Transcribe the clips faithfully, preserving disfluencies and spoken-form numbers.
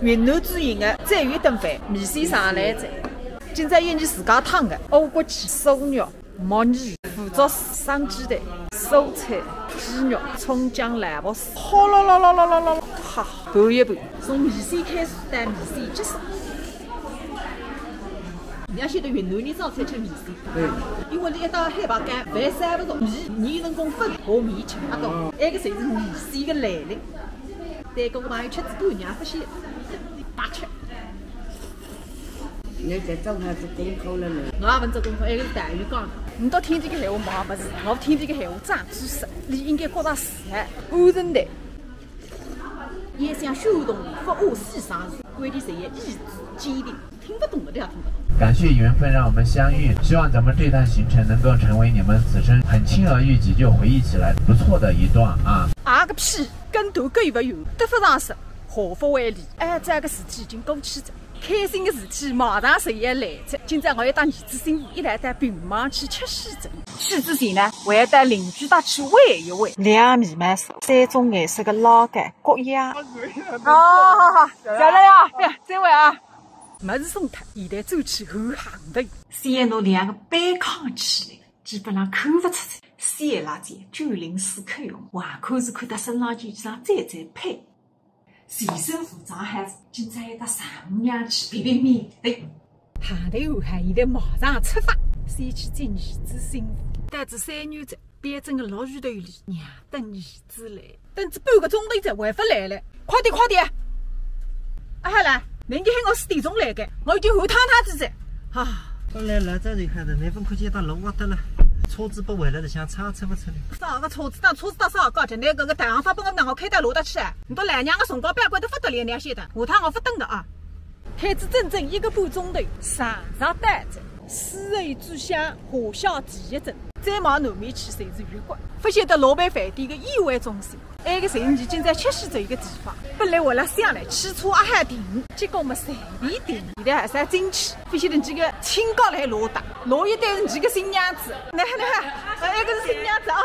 云南之行的最后一顿饭，米线上来了。今朝有伲自家烫的，乌骨鸡、素肉、木耳、腐竹丝、生鸡蛋、蔬菜、鸡肉、葱姜、萝卜丝，哗啦啦啦啦啦啦，哈，拌一拌，从米线开始到米线结束。 侬要晓得云南人早餐吃米线，嗯。因为侬一到海拔高，饭烧勿着，米，侬有辰光分和面吃，阿懂？哦。埃个侪是米线个来历。对，搿个朋友吃仔半日勿晓得，白吃。侬在做啥子功课了呢？我也勿做功课，埃个是导游讲的。侬到听搿个闲话没物事，我听搿个闲话长知识，侬应该觉着自豪，安分点。 也像许多人发恶死伤人，关键是要意志坚定，听勿懂的都要听勿懂。感谢缘分让我们相遇，希望咱们这段行程能够成为你们此生很轻而易举就回忆起来不错的一段啊。啊个屁，跟头狗勿远，得勿偿失，何福为利。哎，这个事体已经过去了。 开心的事体马上就要来了。今朝我要带儿子新妇一道到病房去吃喜酒。去之前呢，我要带邻居搭去喂一喂。两米嘛，三种颜色的老干，各样。哦，好好好，谢谢呀，对，再会啊。物事送脱，现在转去换行头。先拿两个背扛起来，基本上看勿出来。小辣椒、九零四口红，横看竖看到身浪就像最最配。 全身武装好仔，今朝要到丈母娘去陪陪面的。行头换好，现在马上出发，先去接儿子新妇。到仔三元镇，标准的落雨头里，让等儿子来。等仔半个钟头仔还勿来了，快点快点！啊，好了，侬已经喊我四点钟来个，我已经换趟趟子了。啊。本来老早就喊的，侬勿看见到路滑脱了，车子勿回来了，像车出勿出来。啥个车子？当车子到啥高头？侬搿个大行发拨我，让我开到路搭去啊？ 侬到老娘个辰光宝贵得勿得了，侬要晓得，下趟我勿等个啊。开仔整整一个半钟头，上上到仔，四楼之乡，华夏第一镇，再往南面去侪是月光。勿晓得老板饭店个宴会中心，埃个侪是伲今朝吃喜酒个地方。本来我辣想来汽车阿好停，结果么随便停，现在还是要进去。勿晓得伲个亲家辣海落搭，落一对是伲个新娘子，那那，啊，埃个是新娘子啊。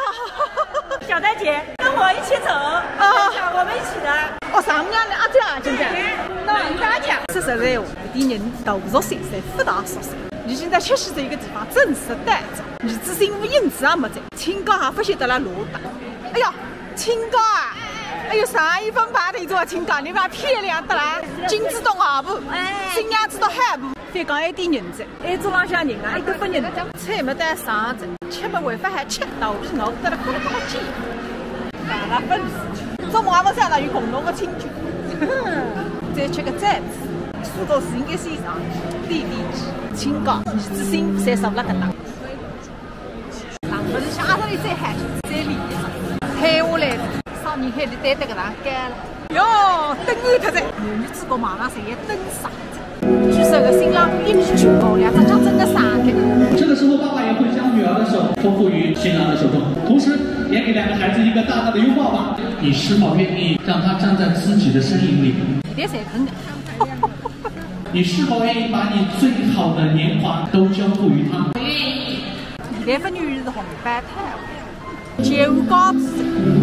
小玳姐，跟我一起走。啊。我们一起的。哦，丈母娘来啊，这样啊，现在。对。那大家。说实在话，搿点人大熟悉，侪勿大熟悉。伲今朝吃喜酒个地方，真是单着，儿子新妇影子也没得，亲家还勿晓得辣落搭。哎呀，亲家啊！哎呦，上一分排队做亲家，侬蛮漂亮的啦，金子到外婆，哎。新娘子到海婆。 再讲埃点人哉，埃桌浪向人啊，一个勿认得，菜没得上哉，吃没办法还吃，肚皮闹得了咕噜咕噜叫。大家分子，中午阿没想到有共同的亲眷。再吃个粽子，苏州市应该是上，弟弟亲家，儿子新妇侪坐辣搿搭。 勿是像阿拉里最嗨，最礼仪，喊下来，少年海里对得搿能干了。哟，等于特在，男女主角马上侪要登场。据说个新郎一米九高，两只脚真的上去。这个时候，爸爸也会将女儿的手托付于新郎的手中，同时也给两个孩子一个大大的拥抱吧。你是否愿意让他站在自己的身影里？现在侪很 你是否愿意把你最好的年华都交付于他？现在勿愿意是红白套，结婚戒指。